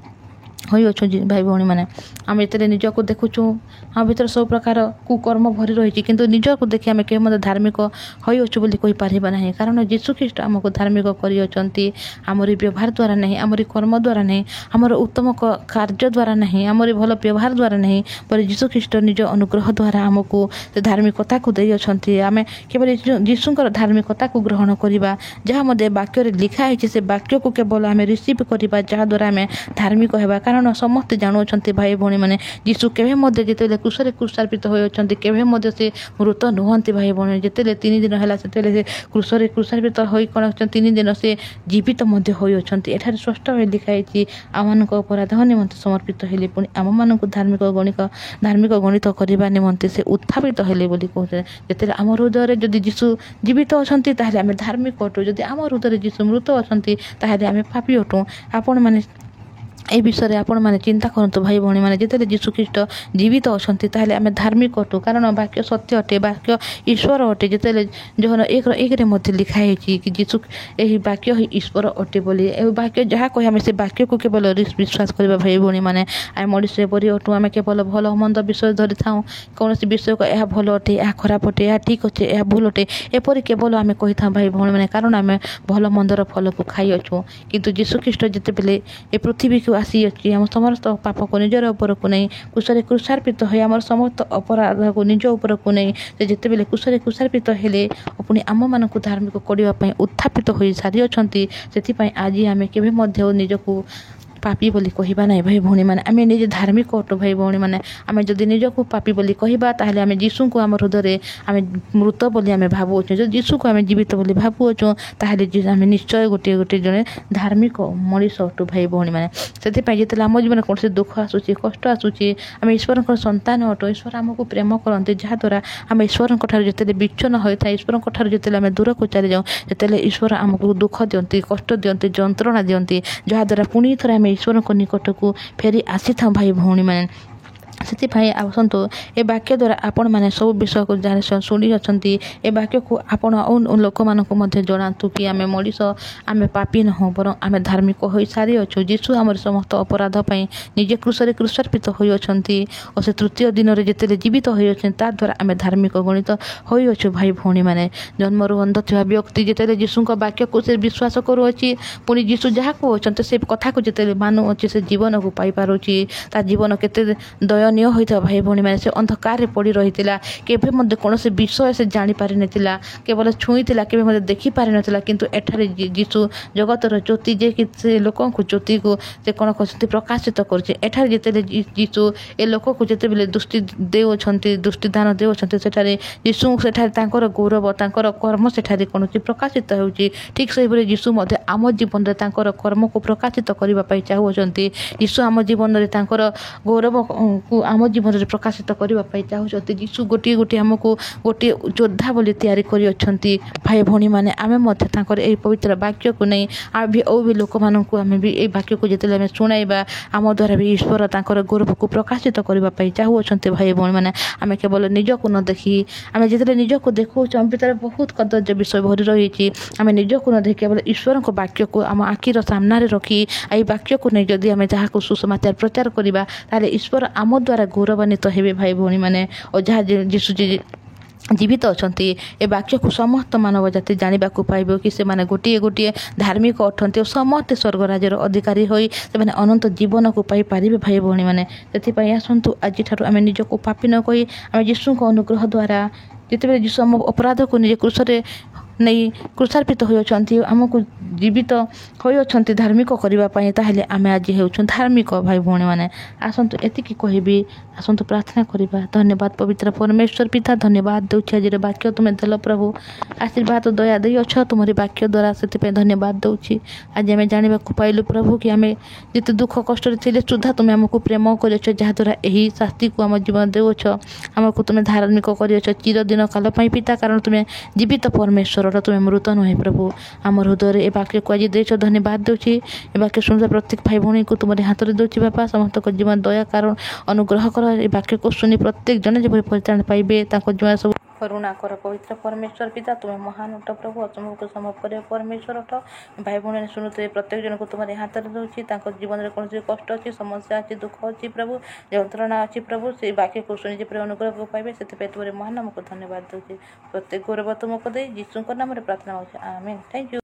ହୋଇଅଛୁ। ଭାଇ ଭଉଣୀମାନେ, ଆମେ ଯେତେବେଳେ ନିଜକୁ ଦେଖୁଛୁ, ଆମ ଭିତରେ ସବୁ ପ୍ରକାର କୁକର୍ମ ଭରି ରହିଛି, କିନ୍ତୁ ନିଜକୁ ଦେଖି ଆମେ କେବେ ମଧ୍ୟ ଧାର୍ମିକ ହୋଇଅଛୁ ବୋଲି କହିପାରିବା ନାହିଁ। କାରଣ ଯୀଶୁଖ୍ରୀଷ୍ଟ ଆମକୁ ଧାର୍ମିକ କରିଅଛନ୍ତି, ଆମରି ବ୍ୟବହାର ଦ୍ୱାରା ନାହିଁ, ଆମରି କର୍ମ ଦ୍ୱାରା ନାହିଁ, ଆମର ଉତ୍ତମ କାର୍ଯ୍ୟ ଦ୍ୱାରା ନାହିଁ, ଆମରି ଭଲ ବ୍ୟବହାର ଦ୍ୱାରା ନାହିଁ, ବରଂ ଯୀଶୁଖ୍ରୀଷ୍ଟ ନିଜ ଅନୁଗ୍ରହ ଦ୍ୱାରା ଆମକୁ ସେ ଧାର୍ମିକତାକୁ ଦେଇଅଛନ୍ତି। ଆମେ କେବଳ ଯୀଶୁଙ୍କର ଧାର୍ମିକତାକୁ ଗ୍ରହଣ କରିବା। ଯାହା ମଧ୍ୟ ବାକ୍ୟରେ ଲେଖା ହେଇଛି, ସେ ବାକ୍ୟକୁ କେବଳ ଆମେ ରିସିଭ୍ କରିବା, ଯାହାଦ୍ୱାରା ଆମେ ଧାର୍ମିକ ହେବା। କାରଣ ସମସ୍ତେ ଜାଣୁଅଛନ୍ତି ଭାଇ ଭଉଣୀମାନେ, ଯୀଶୁ କେବେ ମଧ୍ୟ ଯେତେବେଳେ କ୍ରୁଶରେ କ୍ରୁଶାର୍ପିତ ହୋଇଅଛନ୍ତି, କେବେ ମଧ୍ୟ ସେ ମୃତ ନୁହନ୍ତି। ଭାଇ ଭଉଣୀ, ଯେତେବେଳେ 3 ଦିନ ହେଲା, ସେତେବେଳେ ସେ କ୍ରୁଶରେ କ୍ରୁଶାର୍ପିତ ହୋଇ କ'ଣ ଅଛନ୍ତି? 3 ଦିନ ସେ ଜୀବିତ ମଧ୍ୟ ହୋଇଅଛନ୍ତି। ଏଠାରେ ସ୍ପଷ୍ଟ ଭାବେ ଲେଖା ହେଇଛି, ଆମମାନଙ୍କ ଅପରାଧ ନିମନ୍ତେ ସମର୍ପିତ ହେଲେ, ପୁଣି ଆମମାନଙ୍କୁ ଧାର୍ମିକ ଗଣିତ କରିବା ନିମନ୍ତେ ସେ ଉତ୍ଥାପିତ ହେଲେ ବୋଲି କହୁଛନ୍ତି। ଯେତେବେଳେ ଆମ ହୃଦୟରେ ଯଦି ଯୀଶୁ ଜୀବିତ ଅଛନ୍ତି, ତାହେଲେ ଆମେ ଧାର୍ମିକ ଅଟୁ। ଯଦି ଆମ ହୃଦୟରେ ଯୀଶୁ ମୃତ ଅଛନ୍ତି, ତାହେଲେ ଆମେ ପାପୀ ଅଟୁ। ଆପଣମାନେ ଏ ବିଷୟରେ ଆପଣମାନେ ଚିନ୍ତା କରନ୍ତୁ ଭାଇ ଭଉଣୀମାନେ। ଯେତେବେଳେ ଯୀଶୁ ଖ୍ରୀଷ୍ଟ ଜୀବିତ ଅଛନ୍ତି, ତାହେଲେ ଆମେ ଧାର୍ମିକ ଅଟୁ। କାରଣ ବାକ୍ୟ ସତ୍ୟ ଅଟେ, ବାକ୍ୟ ଈଶ୍ୱର ଅଟେ। ଯେତେବେଳେ ଯୋହନ 1ର 1ରେ ମଧ୍ୟ ଲେଖା ହେଇଛି କି ଯୀଶୁ ଏହି ବାକ୍ୟ ହିଁ ଈଶ୍ୱର ଅଟେ ବୋଲି। ଏହି ବାକ୍ୟ ଯାହା କହେ, ଆମେ ସେ ବାକ୍ୟକୁ କେବଳ ବିଶ୍ୱାସ କରିବା। ଭାଇ ଭଉଣୀମାନେ, ଆମେ ମଣିଷ ଏପରି ଅଟୁ, ଆମେ କେବଳ ଭଲ ମନ୍ଦ ବିଷୟ ଧରିଥାଉଁ। କୌଣସି ବିଷୟକୁ ଏହା ଭଲ ଅଟେ, ଏହା ଖରାପ ଅଟେ, ଏହା ଠିକ୍ ଅଛି, ଏହା ଭୁଲ ଅଟେ, ଏପରି କେବଳ ଆମେ କହିଥାଉ ଭାଇ ଭଉଣୀମାନେ। କାରଣ ଆମେ ଭଲ ମନ୍ଦର ଫଳକୁ ଖାଇଅଛୁ। କିନ୍ତୁ ଯୀଶୁଖ୍ରୀଷ୍ଟ ଯେତେବେଳେ ଏ ପୃଥିବୀକୁ ଆସିଅଛି, ଆମ ସମସ୍ତ ପାପକୁ ନିଜର ଉପରକୁ ନେଇ କ୍ରୁଶରେ କ୍ରୁଶାର୍ପିତ ହୋଇ, ଆମର ସମସ୍ତ ଅପରାଧକୁ ନିଜ ଉପରକୁ ନେଇ ସେ ଯେତେବେଳେ କ୍ରୁଶରେ କ୍ରୁଶାର୍ପିତ ହେଲେ ଓ ପୁଣି ଆମମାନଙ୍କୁ ଧାର୍ମିକ କରିବା ପାଇଁ ଉତ୍ଥାପିତ ହୋଇ ସାରିଅଛନ୍ତି, ସେଥିପାଇଁ ଆଜି ଆମେ କେବେ ମଧ୍ୟ ନିଜକୁ ପାପୀ ବୋଲି କହିବା ନାହିଁ। ଭାଇ ଭଉଣୀମାନେ, ଆମେ ନିଜେ ଧାର୍ମିକ ଅଟୁ। ଭାଇ ଭଉଣୀମାନେ, ଆମେ ଯଦି ନିଜକୁ ପାପୀ ବୋଲି କହିବା, ତାହେଲେ ଆମେ ଯୀଶୁଙ୍କୁ ଆମ ହୃଦୟରେ ଆମେ ମୃତ ବୋଲି ଆମେ ଭାବୁଅଛୁ। ଯଦି ଯୀଶୁକୁ ଆମେ ଜୀବିତ ବୋଲି ଭାବୁଅଛୁ, ତାହେଲେ ଆମେ ନିଶ୍ଚୟ ଗୋଟିଏ ଗୋଟିଏ ଜଣେ ଧାର୍ମିକ ମଣିଷ ଅଟୁ। ଭାଇ ଭଉଣୀମାନେ, ସେଥିପାଇଁ ଯେତେବେଳେ ଆମ ଜୀବନରେ କୌଣସି ଦୁଃଖ ଆସୁଛି, କଷ୍ଟ ଆସୁଛି, ଆମେ ଈଶ୍ୱରଙ୍କର ସନ୍ତାନ ଅଟୁ। ଈଶ୍ୱର ଆମକୁ ପ୍ରେମ କରନ୍ତି, ଯାହାଦ୍ୱାରା ଆମେ ଈଶ୍ୱରଙ୍କ ଠାରୁ ଯେତେବେଳେ ବିଚ୍ଛିନ୍ନ ହୋଇଥାଏ, ଈଶ୍ୱରଙ୍କ ଠାରୁ ଯେତେବେଳେ ଆମେ ଦୂରକୁ ଚାଲିଯାଉ, ସେତେବେଳେ ଈଶ୍ୱର ଆମକୁ ଦୁଃଖ ଦିଅନ୍ତି, କଷ୍ଟ ଦିଅନ୍ତି, ଯନ୍ତ୍ରଣା ଦିଅନ୍ତି, ଯାହାଦ୍ୱାରା ପୁଣି ଥରେ ଆମେ ଈଶ୍ୱରଙ୍କ ନିକଟକୁ ଫେରି ଆସିଥାଉ। ଭାଇ ଭଉଣୀମାନେ। ସେଥିପାଇଁ ଆସନ୍ତୁ, ଏ ବାକ୍ୟ ଦ୍ୱାରା ଆପଣମାନେ ସବୁ ବିଷୟକୁ ଜାଣି ଶୁଣିଅଛନ୍ତି। ଏ ବାକ୍ୟକୁ ଆପଣ ଆଉ ଲୋକମାନଙ୍କୁ ମଧ୍ୟ ଜଣାନ୍ତୁ କି ଆମେ ମଣିଷ, ଆମେ ପାପୀ ନୁହଁ, ବରଂ ଆମେ ଧାର୍ମିକ ହୋଇସାରିଅଛୁ। ଯୀଶୁ ଆମର ସମସ୍ତ ଅପରାଧ ପାଇଁ ନିଜେ କ୍ରୁଶରେ କ୍ରୁଶାର୍ପିତ ହୋଇଅଛନ୍ତି ଓ ସେ ତୃତୀୟ ଦିନରେ ଯେତେବେଳେ ଜୀବିତ ହୋଇଅଛନ୍ତି, ତା ଦ୍ୱାରା ଆମେ ଧାର୍ମିକ ଗଣିତ ହୋଇଅଛୁ। ଭାଇ ଭଉଣୀମାନେ, ଜନ୍ମରୁ ଅନ୍ଧ ଥିବା ବ୍ୟକ୍ତି ଯେତେବେଳେ ଯୀଶୁଙ୍କ ବାକ୍ୟକୁ ସେ ବିଶ୍ୱାସ କରୁଅଛି, ପୁଣି ଯୀଶୁ ଯାହା କହୁଅଛନ୍ତି ସେ କଥାକୁ ଯେତେବେଳେ ମାନୁଅଛି, ସେ ଜୀବନକୁ ପାଇପାରୁଛି। ତା ଜୀବନ କେତେ ଦୟନୀୟ ହୋଇଥିବା ଭାଇ ଭଉଣୀମାନେ। ସେ ଅନ୍ଧକାରରେ ପଡ଼ି ରହିଥିଲା, କେବେ ମଧ୍ୟ କୌଣସି ବିଷୟ ସେ ଜାଣିପାରିନଥିଲା, କେବଳ ଛୁଇଁଥିଲା, କେବେ ମଧ୍ୟ ଦେଖିପାରିନଥିଲା। କିନ୍ତୁ ଏଠାରେ ଯୀଶୁ ଜଗତର ଜ୍ୟୋତି, ଯେ କି ସେ ଲୋକଙ୍କୁ ଜ୍ୟୋତିକୁ ସେ କ'ଣ କରୁଛନ୍ତି? ପ୍ରକାଶିତ କରୁଛି। ଏଠାରେ ଯେତେବେଳେ ଯୀଶୁ ଏ ଲୋକକୁ ଯେତେବେଳେ ଦୃଷ୍ଟି ଦେଉଅଛନ୍ତି, ଦୃଷ୍ଟିଦାନ ଦେଉଅଛନ୍ତି, ସେଠାରେ ଯୀଶୁ ସେଠାରେ ତାଙ୍କର ଗୌରବ, ତାଙ୍କର କର୍ମ ସେଠାରେ କ'ଣ ହେଉଛି? ପ୍ରକାଶିତ ହେଉଛି। ଠିକ୍ ସେହିପରି ଯୀଶୁ ମଧ୍ୟ ଆମ ଜୀବନରେ ତାଙ୍କର କର୍ମକୁ ପ୍ରକାଶିତ କରିବା ପାଇଁ ଚାହୁଁଅଛନ୍ତି। ଯୀଶୁ ଆମ ଜୀବନରେ ତାଙ୍କର ଗୌରବକୁ ଆମ ଜୀବନରେ ପ୍ରକାଶିତ କରିବା ପାଇଁ ଚାହୁଁଛନ୍ତି। ଯୀଶୁ ଗୋଟିଏ ଗୋଟିଏ ଆମକୁ ଗୋଟିଏ ଯୋଦ୍ଧା ବୋଲି ତିଆରି କରିଅଛନ୍ତି। ଭାଇ ଭଉଣୀମାନେ, ଆମେ ମଧ୍ୟ ତାଙ୍କର ଏହି ପବିତ୍ର ବାକ୍ୟକୁ ନେଇ ଆଉ ବି ଆଉ ବି ଲୋକମାନଙ୍କୁ ଆମେ ବି ଏଇ ବାକ୍ୟକୁ ଯେତେବେଳେ ଆମେ ଶୁଣାଇବା, ଆମ ଦ୍ୱାରା ବି ଈଶ୍ୱର ତାଙ୍କର ଗୌରବକୁ ପ୍ରକାଶିତ କରିବା ପାଇଁ ଚାହୁଁଅଛନ୍ତି। ଭାଇ ଭଉଣୀମାନେ, ଆମେ କେବଳ ନିଜକୁ ନ ଦେଖି, ଆମେ ଯେତେବେଳେ ନିଜକୁ ଦେଖାଉଛୁ, ଆମ ଭିତରେ ବହୁତ କଦର୍ଯ୍ୟ ବିଷୟ ଭରି ରହିଛି। ଆମେ ନିଜକୁ ନ ଦେଖି କେବଳ ଈଶ୍ୱରଙ୍କ ବାକ୍ୟକୁ ଆମ ଆଖିର ସାମ୍ନାରେ ରଖି ଏଇ ବାକ୍ୟକୁ ନେଇ ଯଦି ଆମେ ଯାହାକୁ ସୁସମାଚାର ପ୍ରଚାର କରିବା, ତାହେଲେ ଈଶ୍ୱର ଆମ ଦ୍ୱାରା ଗୌରବାନ୍ୱିତ ହେବେ ଭାଇ ଭଉଣୀମାନେ। ଓ ଯାହା ଯୀଶୁ ଜୀବିତ ଅଛନ୍ତି, ଏ ବାକ୍ୟକୁ ସମସ୍ତ ମାନବ ଜାତି ଜାଣିବାକୁ ପାଇବ କି ସେମାନେ ଗୋଟିଏ ଗୋଟିଏ ଧାର୍ମିକ ଅଟନ୍ତି ଓ ସମସ୍ତେ ସ୍ୱର୍ଗ ରାଜ୍ୟର ଅଧିକାରୀ ହୋଇ ସେମାନେ ଅନନ୍ତ ଜୀବନକୁ ପାଇପାରିବେ। ଭାଇ ଭଉଣୀମାନେ, ସେଥିପାଇଁ ଆସନ୍ତୁ, ଆଜିଠାରୁ ଆମେ ନିଜକୁ ପାପୀ ନ କହି ଆମେ ଯୀଶୁଙ୍କ ଅନୁଗ୍ରହ ଦ୍ୱାରା, ଯେତେବେଳେ ଯୀଶୁ ଆମ ଅପରାଧକୁ ନିଜେ କ୍ରୁଶରେ ନେଇ କ୍ରୁଶାର୍ପିତ ହୋଇଅଛନ୍ତି, ଆମକୁ ଜୀବିତ ହୋଇଅଛନ୍ତି ଧାର୍ମିକ କରିବା ପାଇଁ, ତାହେଲେ ଆମେ ଆଜି ହେଉଛୁ ଧାର୍ମିକ। ଭାଇ ଭଉଣୀମାନେ, ଆସନ୍ତୁ, ଏତିକି କହିବି, ଆସନ୍ତୁ ପ୍ରାର୍ଥନା କରିବା। ଧନ୍ୟବାଦ ପବିତ୍ର ପରମେଶ୍ୱର ପିତା, ଧନ୍ୟବାଦ ଦେଉଛି, ଆଜିର ବାକ୍ୟ ତୁମେ ଦେଲ ପ୍ରଭୁ, ଆଶୀର୍ବାଦ ଦୟା ଦେଇଅଛ ତୁମରି ବାକ୍ୟ ଦ୍ୱାରା, ସେଥିପାଇଁ ଧନ୍ୟବାଦ ଦେଉଛି। ଆଜି ଆମେ ଜାଣିବାକୁ ପାଇଲୁ ପ୍ରଭୁ କି ଆମେ ଯେତେ ଦୁଃଖ କଷ୍ଟରେ ଥିଲେ ସୁଦ୍ଧା ତୁମେ ଆମକୁ ପ୍ରେମ କରିଅଛ, ଯାହାଦ୍ୱାରା ଏହି ଶାସ୍ତିକୁ ଆମ ଜୀବନ ଦେଉଅଛ। ଆମକୁ ତୁମେ ଧାର୍ମିକ କରିଅଛ ଚିରଦିନ କାଳ ପାଇଁ ପିତା, କାରଣ ତୁମେ ଜୀବିତ ପରମେଶ୍ୱର, ତୁମେ ମୃତ ନୁହେଁ ପ୍ରଭୁ। ଆମ ହୃଦୟରେ ଏ ବାକ୍ୟକୁ ଆଜି ଦେଇଛ, ଧନ୍ୟବାଦ ଦେଉଛି। ଏ ବାକ୍ୟ ଶୁଣୁଥିବା ପ୍ରତ୍ୟେକ ଭାଇ ଭଉଣୀଙ୍କୁ ତୁମରି ହାତରେ ଦେଉଛି ବାପା, ସମସ୍ତଙ୍କ ଜୀବନ ଦୟା କାରଣ ଅନୁଗ୍ରହ କର। ଏ ବାକ୍ୟକୁ ଶୁଣି ପ୍ରତ୍ୟେକ ଜଣେ ଯେପରି ପରିତ୍ରାଣ ପାଇବେ, ତାଙ୍କ ଜୀବନ ସବୁ କରୁଣା କର। ପବିତ୍ର ପରମେଶ୍ୱର ପିତା, ତୁମେ ମହାନ ଅଟ ପ୍ରଭୁ, ଅସମ୍ଭବକୁ ସମ୍ଭବ କରିବା ପରମେଶ୍ୱର ଅଟ। ଭାଇ ଭଉଣୀ ଶୁଣୁଥିବେ ପ୍ରତ୍ୟେକ ଜଣକୁ ତୁମରି ହାତରେ ଦେଉଛି। ତାଙ୍କ ଜୀବନରେ କୌଣସି କଷ୍ଟ ଅଛି, ସମସ୍ୟା ଅଛି, ଦୁଃଖ ଅଛି ପ୍ରଭୁ, ଯନ୍ତ୍ରଣା ଅଛି ପ୍ରଭୁ, ସେଇ ବାକ୍ୟକୁ ଶୁଣି ଯେପରି ଅନୁଗ୍ରହକୁ ପାଇବେ, ସେଥିପାଇଁ ତୁମରି ମହାନ ନାମକୁ ଧନ୍ୟବାଦ ଦେଉଛି। ପ୍ରତ୍ୟେକ ଗୌରବ ତୁମକୁ ଦେଇ ଯୀଶୁଙ୍କ ନାମରେ ପ୍ରାର୍ଥନା କରୁଛି, ଆମେନ୍। Thank you.